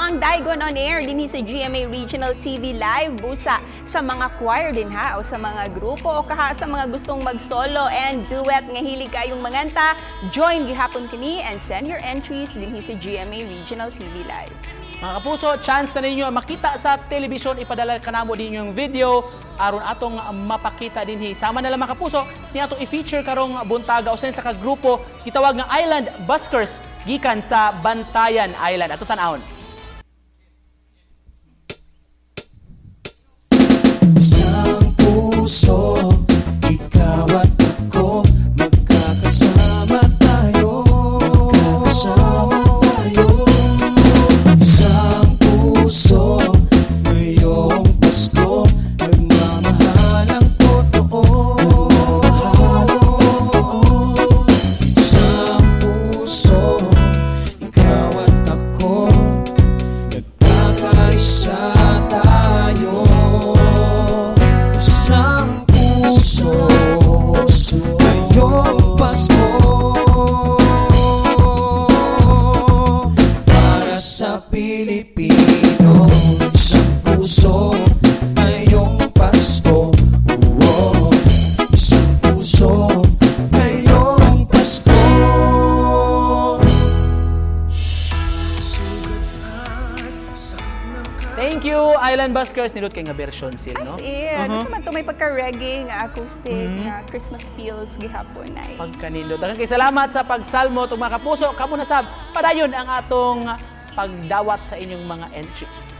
ang Daigon on Air dinhi sa GMA Regional TV Live. Busa sa mga choir din ha o sa mga grupo o kaha sa mga gustong mag-solo and duet nga hilig kayong manganta, join gihapon kini and send your entries dinhi sa GMA Regional TV Live. Mga kapuso, chance na ninyo makita sa television, ipadala kanamo din yung video aron atong mapakita dinhi. Sama na lang, mga kapuso, ni atong i-feature karong buntaga usa sa ka grupo gitawag nga Island Buskers gikan sa Bantayan Island. Ato tan-awon. Isang puso, ikaw at ako, magkakasama tayo. Magkakasama tayo. Isang puso, ngayong Pasko, nagmamahalang totoo. Nagmamahalang totoo. Isang puso, ikaw at ako, nagkakaisa tayo. Isang puso, ngayong Pasko, para sa Pilipino. Isang puso, ngayong Pasko. Oh, isang puso, ngayong Pasko. Sugat at sakit ng Thank you, Island Buskers. Nindot kay nga version sil, no? As in, mm man to may pagka-reggae nga acoustic nga Christmas feels gihapon ay. Pagkanindot. Daghang kay salamat sa pagsalmo ug mga kapuso. Kamo na sab padayon ang atong pagdawat sa inyong mga entries.